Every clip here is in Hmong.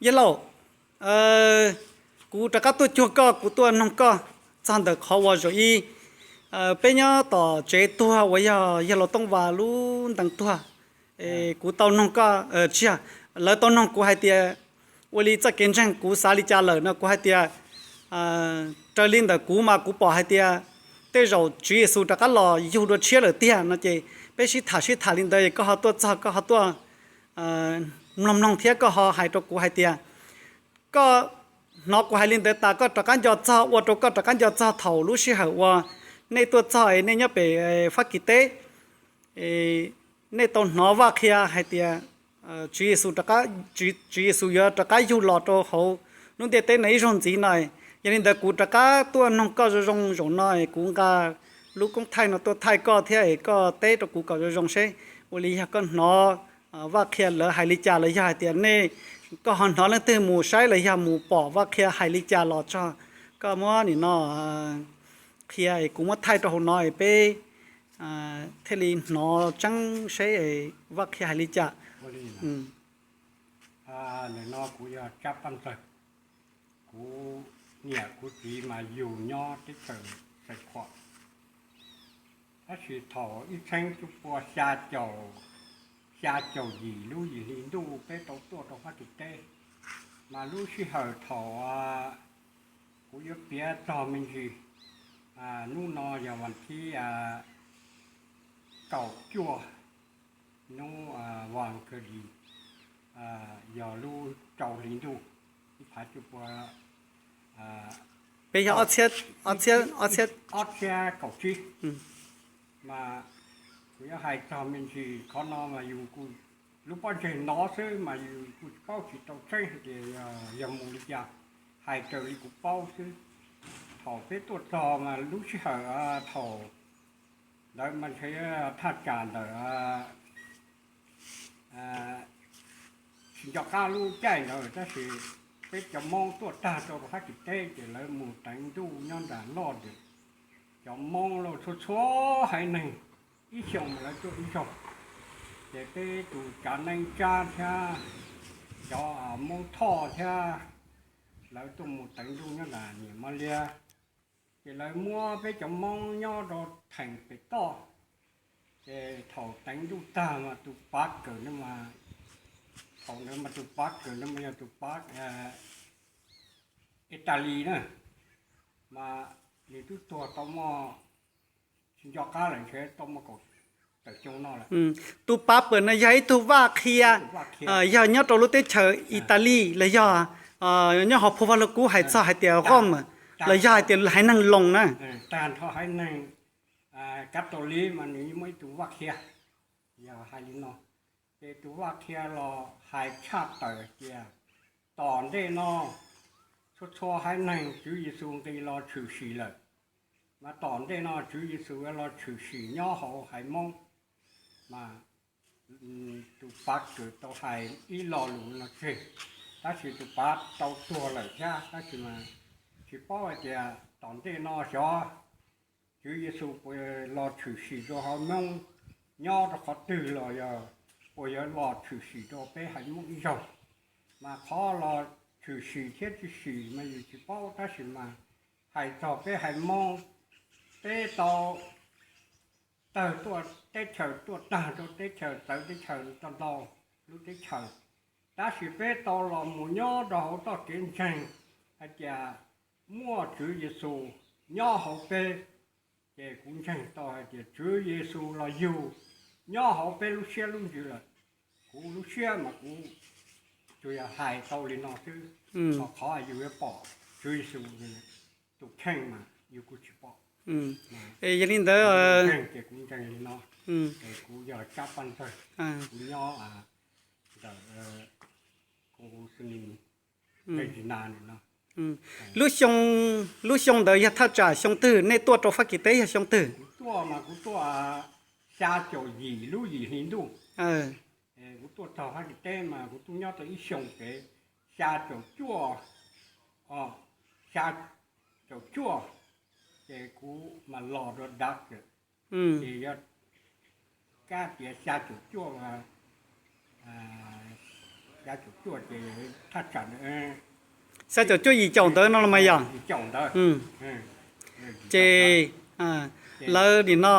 Yawg laus, kuv rov qab tuaj cuag koj, kuv tuaj noog koj txog ntawm qhov uas zaum ib peb nyob tom tsev tuag uas yog yawg laus Tooj Vas lub ntees tuag. Kuv tau noog koj, tsis yog, lawv tau noog kuv hais tias ua li txoj kev ntseeg kuv xav li cas lawm no, kuv hais tias raws li ntawm kuv mas kuv pom hais tias tej zaum Tswv Yexus rov qab los yug dua tshiab lawm tiag no ces peb sib tham sib tham li ntawd, koj ho tuaj txog koj ho tuaj mloog mloog thiab koj ho hais rau kuv hais tias koj hnov kuv hais li ntawd tas koj rov qab nco txog, ua rau koj rov qab nco txog thaum lub sij hawm uas nej tuaj txog es nej nyob pem Fab Kis teb, nej tau hnov Vaj Qhia hais tias Tswv Yexus, Tswv Yexus yuav rov qab yug los rau hauv lub ntiaj teb no ib zaug ntxiv no. Yog li ntawd kuv rov qab tuaj noog koj zoo zoo zaum no, kuv nqa lub koob thaij no tuaj thaij koj thiab es koj teb rau kuv kom zoo zoo seb ua li yog koj hnov Vaj Qhia lawv hais li cas los yog hais tias nej, koj ho hnov leej twg mus saib los yog mus pom Vaj Qhia hais li cas los tso, koj muab nim no qhia es kuv muab thaij rau hauv no es peb thiaj li hnov tseeb seb Vaj Qhia hais li cas. Ntawm no kuv yog Tsab Paj Ntxawg, kuv niam kuv txiv mas yug nyob teb chaws Xais Khuam. Tab sis thaum ib txheeb cuaj pua xya caum, xya caum yim lub yim hli ntuj peb tau tuaj rau Fab Kis teb, mas lub sij hawm thaum kuv yuav piav txog me ntsis, hnub no yog vas thib kaum cuaj, hnub vas kawg li, yog lub rau hli ntuj ib phav cuaj pua, peb yog ob txhiab kaum tsib. Mas kuv yuav hais txog me ntsis qhov no mas yus kuj lub pob ntseg hnov xwb mas yus kuj tsis paub tsis tau tseeb hais tias yog mus li cas, hais raws li kuv paub xwb. Thaum peb tuaj txog mas lub sij hawm thaum ntawd mas ntshe thaj tsam ntawm tsis nco qab lub caij ntawd tab sis peb cov Hmoob tuaj tag rau Fab Kis teb ces lawv mus teev ntuj nyob nram loj ntawd. Cov Hmoob los txhua txhua haiv neeg, ib xyoos mas lawv tuaj ib zaug. Ces peb tus Tsav Neeb Tsab thiab cov Hmoob Thoj thiab lawv tuaj mus teev ntuj nyob nram Niam Mab Liab. Ces lawv muab peb cov Hmoob nyob rau theem pem toj. Ces thaum teev ntuj tag mas tus pav kawm no mas, thaum ntawd mas tus pav kawm no mas yog tus pav Italis na, mas nws twb tuag tau muaj, tsis nco qab lawm ntshe tau muaj kaum tawm xyoo no lawm. Tus pav kawm no yog ib tug vaj qhia, yog nyob rau lub teb chaws Italis los yog nyob hauv phau Vaj Lug Kub hais txog hais tias Rome los yog hais tias haiv neeg Loos na. Tag nrho haiv neeg Kav Taus Liv mas nws yeej muaj ib tug vaj qhia, yog hais li no. Ces tus vaj qhia los hais tshaj tawm hais tias tom ntej no txhua txhua haiv neeg Tswv Yexus nqis los tshwm sim lawm, mas tom ntej no Tswv Yexus yuav los tshwm sim nyob hauv haiv Hmoob. Mas tus pav kawm tau hais ib lo lus no tseg, tab sis tus pav tau tuag lawm thiab, tab sis mas tsis paub hais tias tom ntej no xyov Tswv Yexus puas los tshwm sim rau haiv Hmoob nyob rau qhov twg los yog puas yuav los tshwm sim rau peb haiv Hmoob ib zaug. Mas qhov los tshwm sim thiab tsis sim mas yus tsis paub, tab sis mas hais txog peb haiv Hmoob, peb tau tawg tuaj teb chaws, tuaj tag rau teb chaws, txawv teb chaws, tau ntau lub teb chaws, tab sis peb tau los mus nyob rau hauv txoj kev ntseeg hais tias muaj Tswv Yexus nyob hauv peb. Ces kuv ntseeg tau hais tias Tswv Yexus los yug nyob hauv peb lub siab lub ntsws lawm. Kuv lub siab mas kuv tsuas yog hais tau li no xwb, ho qhov yus yuav pom Tswv Yexus tus kheej mas yus kuj tsis pom. Yog li ntawd, ces kuv ntseeg li no, es kuv yog Tsab Paj Ntxawg, kuv nyob ntawm Koos Xwm Nis, Regina no. Lub xyoo, lub xyoo ntawd yog thaj tsam xyoo twg, nej tuaj rau Fab Kis teb yog xyoo twg? Kuv tuaj mas kuv tuaj xya caum yim lub yim hli ntuj. Kuv tuaj txog Fab Kis teb mas kuv tuaj nyob tau ib xyoos pem, xya caum cuaj, xya caum cuaj, ces kuv mas los rau Dab Kawm, ces yog kab tias xya caum cuaj, xya caum cuaj yim caum ntawd no los mas yog. Ces lawv nim no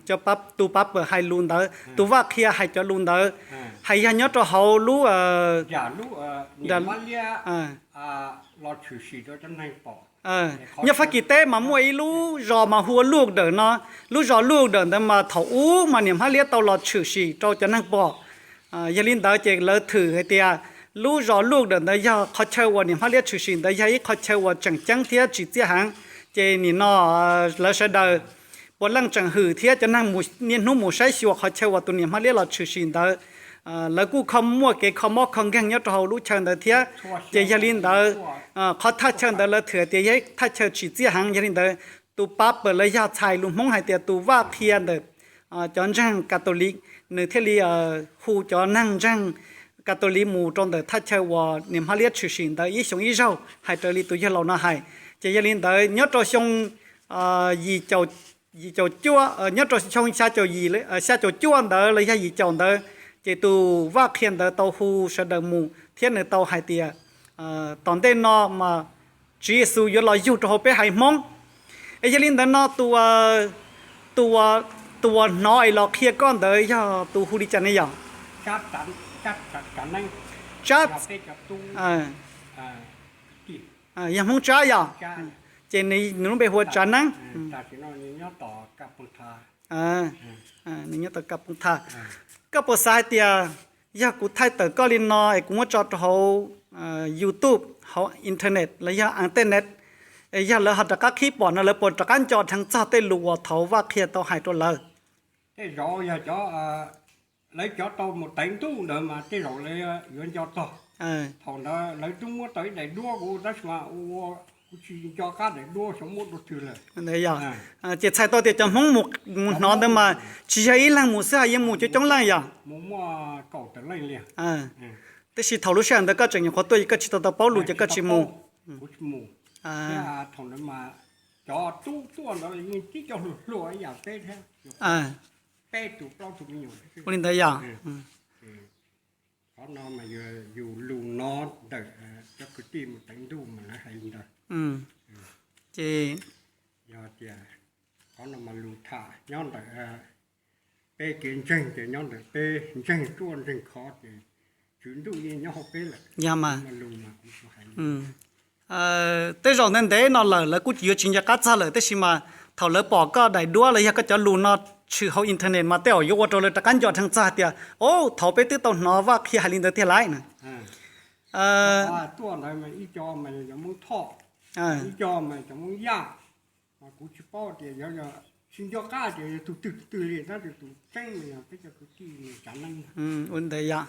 cov, tus pab pawg hais lus ntawd, tus vaj qhia hais cov lus ntawd, hais yog nyob rau hauv lub nyob Fab Kis teb mas muaj ib lub zos mas hu ua Luj Dawm no. Lub zos Luj Dawm ntawd mas thaum ub mas niam Hmab Liab tau los tshwm sim rau cov neeg pom. Yog li ntawd ces lawv thwm hais tias lub zos Luj Dawm ntawd yog qhov chaw uas niam Hmab Liab tshwm sim ntawd yog ib qhov chaw uas tseem ceeb thiab tsim txiaj heev. Ces nim no lawv sawv daws puav leej tseem hwm thiab cov neeg niaj hnub mus saib xyuas qhov chaw uas tus niam Hmab Liab los tshwm sim ntawd. Lawv kuj kho muaj kev kho mob kho nkeeg nyob rau hauv lub chaw ntawd thiab. Ces yog li ntawd, qhov thaj chaw ntawd lawv thwm tias yog ib thaj chaw tsim txiaj heev. Yog li ntawd, tus pab pawg los yog txhais lus Hmoob hais tias tus vaj qhia ntawm cov ntseeg Catholic, nws thiaj li hu cov neeg ntseeg Catholic mus rau ntawm thaj chaw uas niam Hmab Liab tshwm sim ntawd ib xyoos ib zaug hais raws li tus yawg laus no hais. Ces yog li ntawd nyob rau xyoo yim caum, yim caum cuaj, nyob rau xyoo xya caum yim, xya caum cuaj ntawd los yog yim caum ntawd, ces tus vaj qhia ntawd tau hu sawv daws mus thiab nws tau hais tias tom ntej no mas Tswv Yexus yuav los yug rau hauv peb haiv Hmoob. Es yog li ntawd no tus, tus uas hnov es los qhia koj ntawd yog tus hu li cas ne yom? Tsab, yog Hmoob Tsab yom? Ces nws lub npe hu ua Tsav Neeb. Nws nyob tom Ka Pooj Tha. Koj puas xav hais tias yog kuv thaij tawm koj li no es kuv muab tso rau hauv YouTube, hauv internet los yog internet, es yog lawv ho rov qab qhib pom no lawv puas rov qab nco dheev txog tej lus uas thaum vaj qhia tau hais rau lawv? Tej zaum yog cov, lawv cov tau mus teev ntuj ntawd mas tej zaum lawv yuav nco txog. Thaum ntawd lawv twb muab tau ib daim duab kuv tab sis mas ua, kuv tsis nco qab daim duab xyov muab dua twg lawm. Ces txhais tau tias cov Hmoob mus hnov ntawd mas tsis yog ib leeg mus xwb, ho yeej mus coob coob leej yom? Mus muaj kaum tawm leej li. Tab sis thaum lub sij hawm ntawd koj tseem nyuam qhuav tuaj, koj tsis tau tau paub lus ces koj tsis mus. Kuv tsis mus. Thiab thaum ntawd mas cov tub tuaj ntawd yeej tib co hluas hluas ib yam peb thiab, peb tus plaub tus me nyuam. Ua li ntawd yom? Qhov no mas yog yus lus no ntawm cov kwv tij mus teev ntuj mas lawv hais li ntawd. Ces yog tias qhov no mas lus tham nyob ntawm peb kev ntseeg ces nyob ntawm peb ntseeg ruaj ntseeg khov ces Tswv Ntuj yeej nyob hauv peb lawm. Yog mas. Tej zaum ntev ntev no lawm lawv kuj yuav tsis nco qab txog lawm, tab sis mas thaum lawv pom koj daim duab los yog koj cov lus no tshwm hauv internet mas tej zaum yuav ua rau lawv rov qab nco dheev txog hais tias, o, thaum peb twb tau hnov Vaj Qhia hais li ntawd tiag lauj na. Tuaj ntawd mas ib co mas cov Hmoob Thoj, ib co mas cov Hmoob Yaj, mas kuv tsis paub tias yog, tsis nco qab tias yog tus twg tus twg li, tab sis tus tseeb mas yog peb cov kwv tij Tsav Neeb. Ua ntawd yom.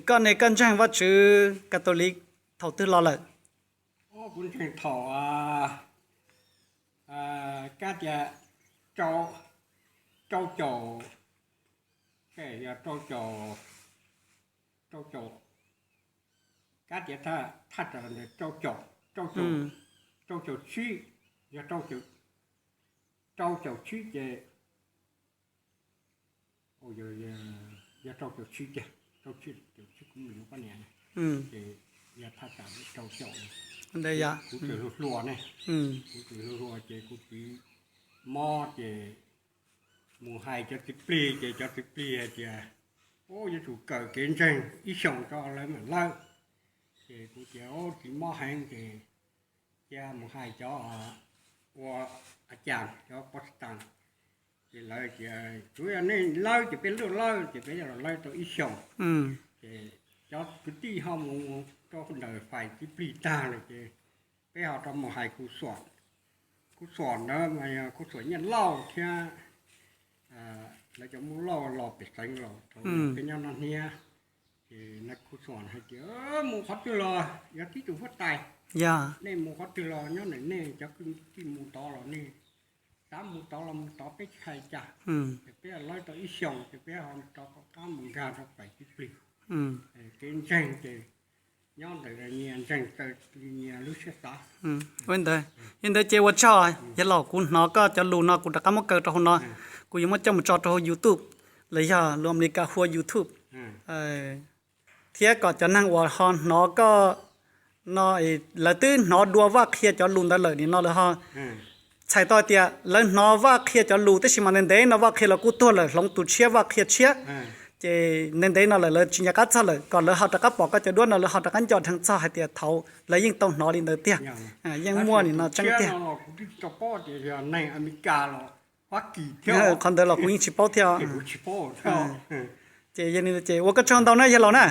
Koj ne koj ntseeg Vajtswv Catholic thaum twg los lawm? Kuv ntseeg thaum kab tias rau caum, yog rau caum, rau caum, kab tias thaj tsam ntawd rau caum, rau caum tsib, yog rau caum tsib ces, yog rau caum tsib tiag, rau caum tsib kuv mus yuav poj niam na, ces yog thaj tsam rau caum, kuv tseem hluas hluas ne, kuv tseem hluas hluas ces kuv txiv mob ces mus hais cov txiv plig ces cov txiv plig hais tias, u, yuav tsum kawm kev ntseeg ib xyoos rau lawv mam lawb. Ces kuv tias, u, txiv mob heev ces cia mus hais cov ua a cas cov pov tas. Ces lawv tias tsuav yog nej lawb ces peb lawb lawb ces peb yuav los lawb tau ib xyoos. Ces cov kwv tij ho mus rau ntawm fais txiv plig tag lawm ces peb ho rov mus hais kuv xuam, kuv xuam ntawd mas yog kuv xuam Nyiaj Lauj thiab lawv cov Hmoob Lauj los pem xeev los thaum peb nyob Naj Hniab. Ces kuv xuam hais tias mus qhov twg los yog tib tug huab tais, nej mus qhov twg los nyob ntawm nej, cov kwv tij mus tod los nej xav mus tod los mus tod, peb tsis hais cas. Ces peb lawb tau ib xyoos ces peb ho rov qab mus nkag rau fais txiv plig. Kev ntseeg ces nyob ntawm nyias ntseeg taw nyias lub siab xav. Ua li ntawd, yog li ntawd ces ua tsaug, yog los kuv hnov koj cov lus no kuv rov qab muab kaw rau hauv no, kuv yuav muab coj mus tso rau hauv YouTube, los yog lus Amelikas hu ua YouTube. thiab kom cov neeg uas ho hnov koj no, lawv twb hnov dua Vaj Qhia cov lus ntawd lawm nim no lawv ho txhais tau tias lawv hnov Vaj Qhia cov lus tab sis mas ntev ntev no Vaj Qhia los kuj tuag lawm, hloov tus tshiab Vaj Qhia tshiab, ces ntev ntev no lawm lawv tsis nco qab txog lawm, kom lawv ho rov qab pom koj cov duab no lawv ho rov qab nco dheev txog hais tias thaum lawv yeej tau hnov li ntawd tiag. Yeej muaj nim no tseeb tiag. Qhov ntawd los kuv yeej tsis paub thiab. Ces yog li ces ua koj tsaug ntau na yawg laus na.